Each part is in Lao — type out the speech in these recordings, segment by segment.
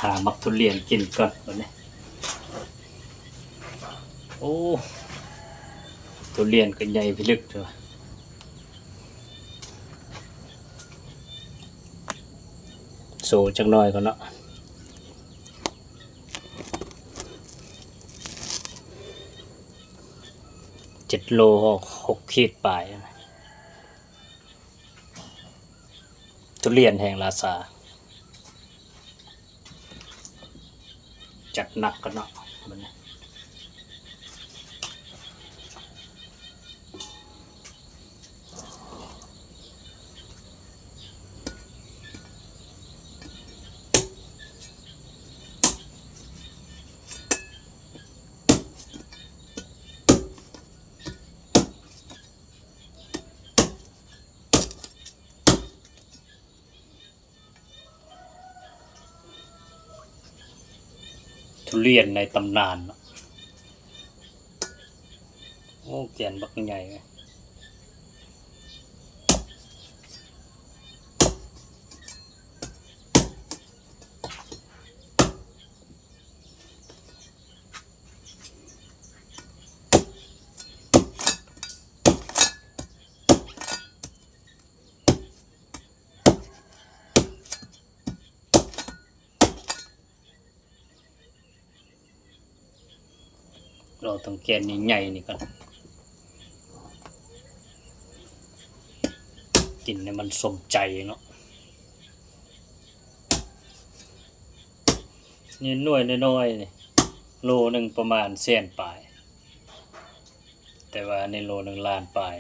ຫາໝາກທຸລຽນກິນກ່ອນບັດນີ້. ໂອ້ ທຸລຽນກໍໃຫຍ່ພິລຶກເດີ. ໂຊຈັກໜ້ອຍກ່ອນເນາະ. ເຈັດໂລ ຫົກ ຫົກຂີດປາຍ. ທຸລຽນແຫ່ງລາຊາ ຈັດໜັກກ່ອນເນາະບັດນີ້. ທຸລຽນໃນຕຳນານເນາະ. ໂອ້ ແກ່ນບັກໃຫຍ່ເລີຍ. ລອງເອົາແກ່ນໃຫຍ່ໆນີ້ກ່ອນ ກິນໃຫ້ມັນສົມໃຈເນາະ. ນີ້ໜ່ວຍນ້ອຍໆນີ້ ໂລໜຶ່ງປະມານແສນປາຍ. ແຕ່ວ່າໃນໂລໜຶ່ງລ້ານປາຍ.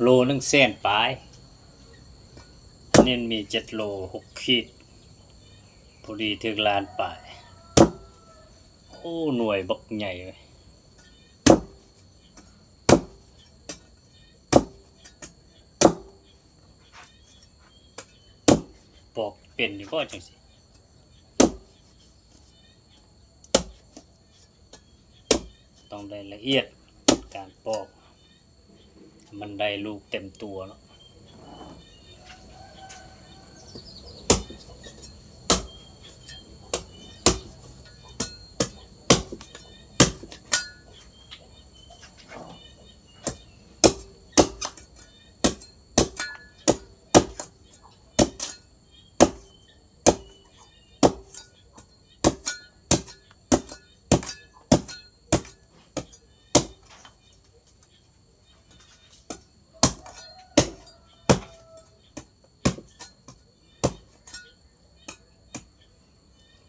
ໂລໜຶ່ງແສນປາຍ ອັນນີ້ມັນມີເຈັດໂລຫົກຂີດ ພໍດີຖືກລ້ານປາຍ. ໂອ້ ໜ່ວຍບັກໃຫຍ່ເວີຍ. ປອກເປັນຢູ່ບໍ່ຈັ່ງຊີ້? ຕ້ອງໄດ້ລະອຽດການປອກ ມັນໄດ້ລູກເຕັມຕົວເນາະ.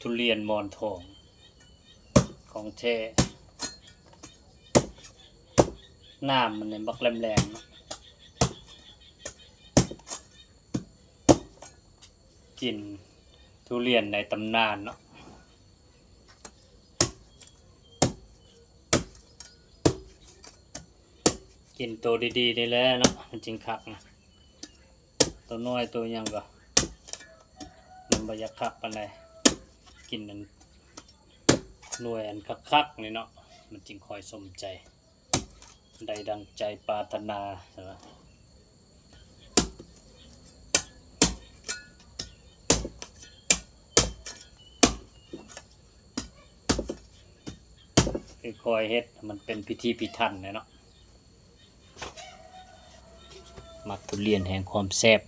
ທຸລຽນໝອນທອງຂອງແທ້ ໜາມມັນນີ້ບັກແຫຼມໆ ກິນທຸລຽນໃນຕຳນານເນາະ. ກິນໂຕດີໆນີ້ແຫຼະເນາະ ມັນຈຶ່ງຄັກນະ. ໂຕນ້ອຍໂຕຫຍັງກໍມັນບໍ່ຢາກຄັກປານໃດ. ກິນອັນໜ່ວຍອັນຄັກໆນີ້ເນາະ ມັນຈຶ່ງຄ່ອຍສົມໃຈ ໄດ້ດັ່ງໃຈປາດຖະໜາ. ຄ່ອຍໆເຮັດໃຫ້ມັນເປັນພິຖີພິຖັນແຫຼະເນາະ. ໝາກທຸລຽນແຫ່ງຄວາມແຊບ